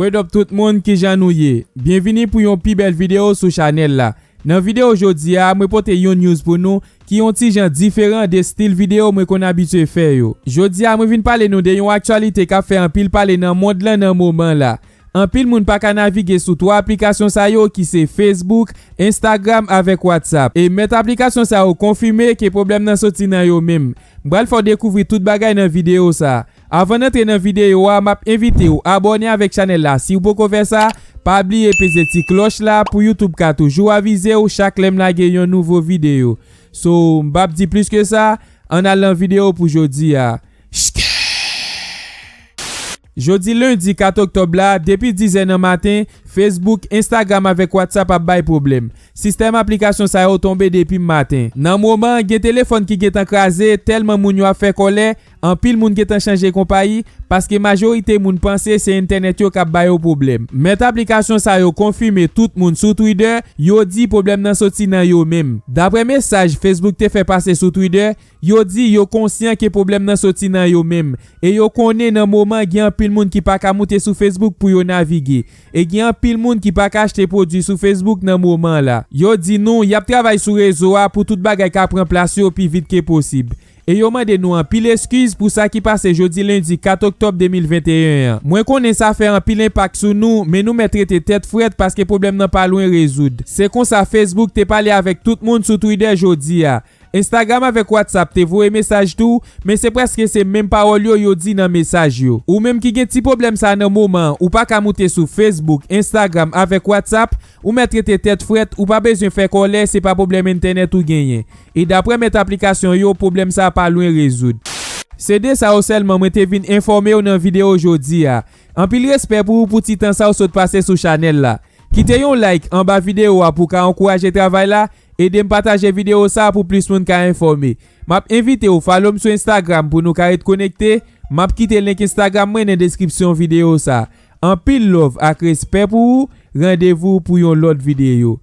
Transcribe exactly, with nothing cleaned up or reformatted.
What up tout moun, kijan nou ye? Byenvini pou yon pi bèl videyo sou chanèl la. Nan videyo jodi a, mwen pote yon news pou nou ki yon ti jan diferan de stil videyo mwen konn abitye fè yo. Jodi a, mwen vin pale nou de yon aktyalite k ap fè anpil pale nan mond lan nan moman la. Anpil moun pa ka navige sou twa aplikasyon sa yo ki se Facebook, Instagram avèk WhatsApp. E mèt aplikasyon sa yo konfime ke pwoblèm nan soti nan yo menm. M pral fè w dekouvri tout bagay nan videyo sa. Avan n antre nan videyo a, m ap envite w abòne avèk chanèl la si w poko fè sa. Pa bliye peze ti klòch la pou YouTube ka toujou avize w chak lè m lage yon nouvo videyo. So, m p ap di plis ke sa, ann al nan videyo pou jodi a. Jodi lendi kat oktòb la, depi diz è nan maten, Facebook, Instagram avèk WhatsApp ap bay pwoblèm. Sistèm aplikasyon sa yo tonbe depi maten. Nan moman an, gen telefòn ki gentan kraze, tèlman moun yo ap fè kòlè, anpil moun gentan chanje konpayi, paske majorite moun panse se entènèt yo k ap ba yo pwoblèm. Mèt aplikasyon sa yo konfime tout moun sou Twitter, yo di pwoblèm nan soti nan yo menm. Daprè mesaj Facebook te fè pase sou Twitter, yo di yo konsyan ke pwoblèm nan soti nan yo menm, e yo konnen nan moman gen anpil moun ki pa ka moute sou Facebook pou yo navige, e gen anpil moun ki pa ka achte pwodui sou Facebook nan moman la. Yo di nou y ap travay sou rezo a pou tout bagay ka pran plas yo pi vit ke posib. E yo mande nou anpil eskiz pou sa ki pase jodi lendi kat oktòb de mil venteyen an. Mwen konnen sa fè anpil enpak sou nou, men nou mèt rete tèt frèt paske pwoblèm nan pa lwen rezoud. Se konsa Facebook te pale avèk tout moun sou Twitter jodi a. Instagram avèk WhatsApp te voye mesaj tou, men se prèske se menm pawòl yo yo di nan mesaj yo. Ou menm ki gen ti pwoblèm sa nan moman an, ou pa ka moute sou Facebook, Instagram avèk WhatsApp, ou mèt rete tèt frèt, ou pa bezwen fè kòlè, se pa pwoblèm entènèt ou genyen. E daprè mèt aplikasyon yo, pwoblèm sa pa lwen rezoud. Se de sa yo sèlman mwen te vin enfòme w nan videyo jodi a. Anpil respè pou ou pou ti tan sa w sot pase sou chanèl la. Kite yon like anba videyo a pou w ka ankouraje travay la, ede m pataje videyo sa pou plis moun ka enfòme. M ap envite w follow m sou Instagram pou nou ka ret konekte. M ap kite link Instagram mwen nan deskripsyon videyo sa. Anpil love ak respè pou ou, randevou pou yon lòt videyo.